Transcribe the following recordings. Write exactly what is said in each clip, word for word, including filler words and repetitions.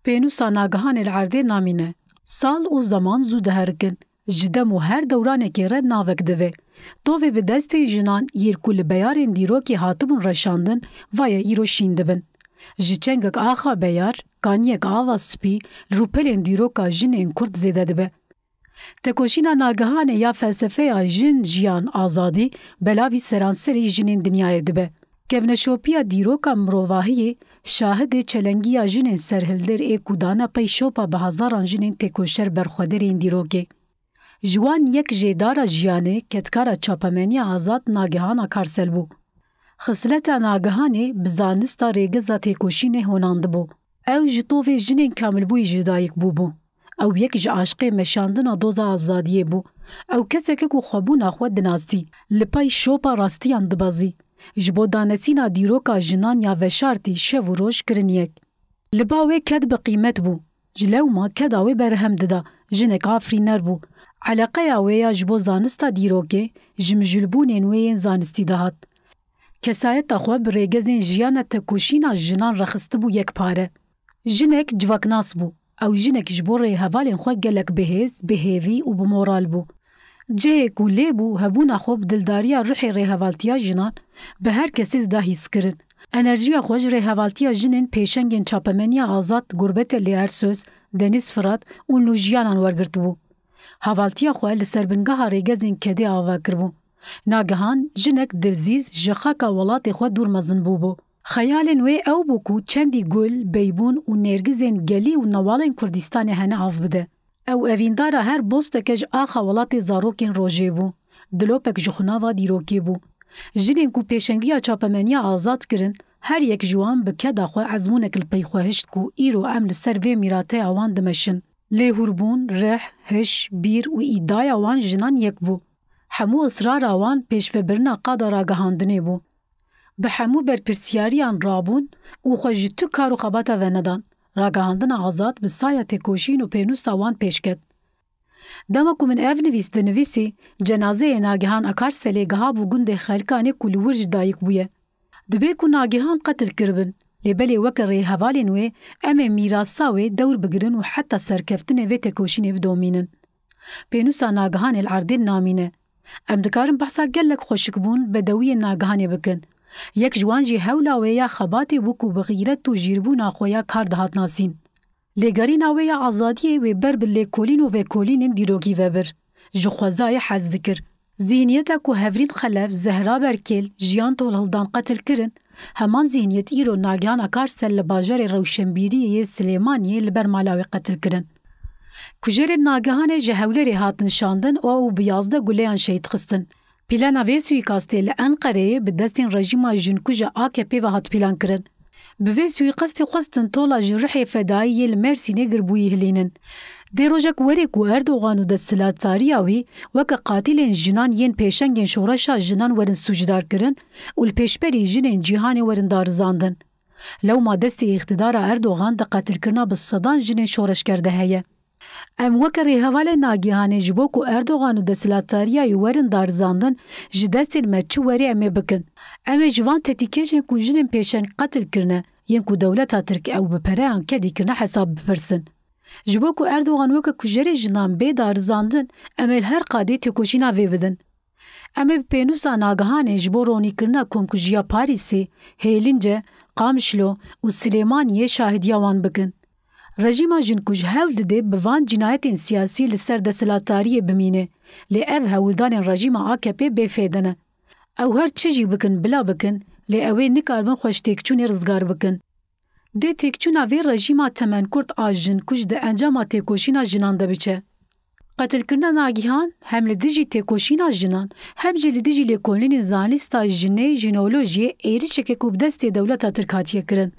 Pênûsa Nagihanê li erdê namîne. Sal û zeman zû diherikin. Ji dem û her dewranekê re navek dive. Tovê bi destên jinan yêr ku li beyarên dîrokê hatibûn reşandin, vaye îro şîn dibin. Ji çengek axa beyar, kaniyek ava spî li rûpelên dîroka jinên Kurd zêde dibe. Tekoşîna Nagihanê ya felsefeya jin, jiyan, azadî belavî seranserî jinên dinyayê dibe. Kevneşopiya dîroka mirovahiyê şahidê çelengiya jinên serhilder ê ku dane pey şopa bi hezaran jinên têkoşer berxwederên dîrokê. Ji wan yek jêdara jiyanê, kedkara çapemeniya azad Nagihan Akarsel bû. Xisleta Nagihanê bi zanista rêgeza têkoşînê honandibû. Ew ji tovê jinên kamilbûyî ji dayik bûbû. Ew yek ji aşiqê meşandina doza azadiyê bû. Ew keseke ku xwebûna xwe dinasî, li pey şopa rastiyan dibezî. Ji bo danesîna dîroka jinan ya veşartî şev û roj kirin yek. Li ba wê ked bi qîmet bû. Ji lewma keda wê berhem dida, jinek afirîner bû. Eleqeya wê ya ji bo zanista dîrokê, ji mijûlbûnên wê yên zanistî dihat. Kesayeta xwe bi rêgezên jiyana tekoşîna jinan rexistibû yek pare. Jinek civaknas bû. Ew jinek ji bo rêhevalên xwe gelek bi hêz, bi hêvî û bi moral bû. Cihê ku lê bû, hebûna xwe bi dildariya ruhê rêhevaltiya jinan bi her kesê zida hîs kirin. Enerjiya xwe ji rêhevaltiya jinên pêşengên çapemeniya azad Gurbete Lê Ersöz, Deniz Firat û Nûjiyanan wergirtibû. Hevaltiya xwe li ser bingeha rêgezên kedê ava kiribû. Nagihan jinek dilzîz ji xaka welatê xwe dûr mezin bûbû. Xeyalên wê ew bû ku çendî gul, beybûn û nêrgizên gelî û newalên Kurdistanê hene av bide. Ew evîndara her bosteke ji axa welatê zarokên rojê bû. Dilopek ji xunava dîrokê bû. Jinên ku pêşengiya çapemeniya azad kirin, her yek ji wan bi keda xwe ezmûnek li pey xwe hişt ku îro em li ser vê mîrateya wan dimeşin. Lêhûrbûn, rih, hiş, bîr û îdaya wan jinan yek bû. Hemû israra wan pêşvebirina qada ragihandinê bû. Bi hemû berpirsiyariyan rabûn û xwe ji tu kar û xebata venedan. Ragihandina azad bi saya têkoşîn û pênûsa wan pêş ket. Dema ku min ev nivîs dinivîsî, cenazeyê Nagihan Akarselê gihabû gundê Xelkanê ku li wir ji dayik bûye. Dibê ku Nagihan qetil kiribin, lê belê weke rêhevalên wê em ê mîrasa wê dewr bigirin û heta serkeftinê vê têkoşînê bidomînin. Pênûsa Nagihanê li erdê namîne. Em dikarin behsa gelek xweşikbûn bedewiyên Nagihanê bikin. Yek ji wan jî hewla wê ya xebatê bû ku bi xîret û jîrbûna xwe ya kar dihat nasîn. Lêgerîna wê ya azadiyê wê ber bi lêkolîn û vekolînên dîrokî ve bir. Ji xwezayê hez dikir. Zihniyeta ku Hevrîn Xelef, Zehra Berkêl, Jiyan Tolhildan qetil kirin, heman zihniyet îro Nagihan Akarsel li bajarê rewşenbîriyê yê Silêmaniyê li ber mala wê qetil kirin. Kujerên Nagihanê ji Hewlêrê hatin şandin û ew bi yazdeh guleyan şehîd xistin. Plana vê suîkastê li Enqereyê bi destên rejîma jinkuja A K P ve hat plankirin. Bi vê suîkastê xwestin tola ji ruhê fedayî yê li Mersînê girbûyî hilînin. Dê rojek were ku Erdogan û desthilatdariya wî weke qatîlên jinan yên pêşengên şoreşa jinan werin sûcdarkirin û li pêşberî jinên cîhanê werin darizandin. Lewma destê îqtidara Erdogan di qetilkirina bi sedan jinên şoreşger de heye. Em weke rêhevalên Nagihanê ji bo ku Erdogan û desthilatdariya wî werin darizandin, ji destên me çi werê em ê bikin. Em ê ji van tetîkêjên ku jinên pêşeng qetil kirine, yên ku dewleta Tirk ew bi pereyan kedî kirine hesab bipirsin. Ji bo ku Erdogan weke kujerê jinan bê darizandin, em ê li her qadê têkoşîna vê bidin. Em ê bi pênûsa Nagihanê ji bo ronîkirina komkujiya Parîsê, Hêlince, Qamişlo û Silêmaniyê şahidiya wan bikin. Rejîma jinkuj hewl dide bi van cînayetên siyasî li ser desthilatdariyê bimîne, lê ev hewldanên rejîma A K P bêfêde ne. Ew her çi jî bikin bila bikin, lê ew ê nikaribin xwe ji têkçûnê rizgar bikin. Dê têkçûna vê rejîma temenkurt a jinkuj di encama têkoşîna jinan de biçe. Qetilkirina Nagihan hem li dijî têkoşîna jinan, hem jî li dijî lêkolînên zanista jinê, jinolojiyê êrişeke ku bi destê dewleta Tirk hatiye kirin.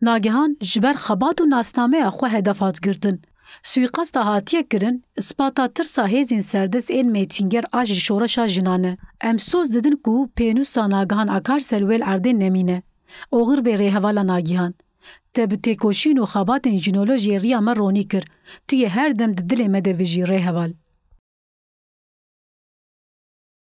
Nagihan ji ber xebat û nasnameya xwe hedef hat girtin. Suîqasta hatiye kirin, ispata tirsa hêzên serdest ên mêtînger a ji şoreşa jinan e. Em soz didin ku pênûsa Nagihan Akarsel wê li erdê nemîne. Oxir bê rêhevala Nagihan. Te bi têkoşîn û xebatên jînolojiyê riya me ronî kir. Tu yê her dem di dilê me de bijî, rêheval.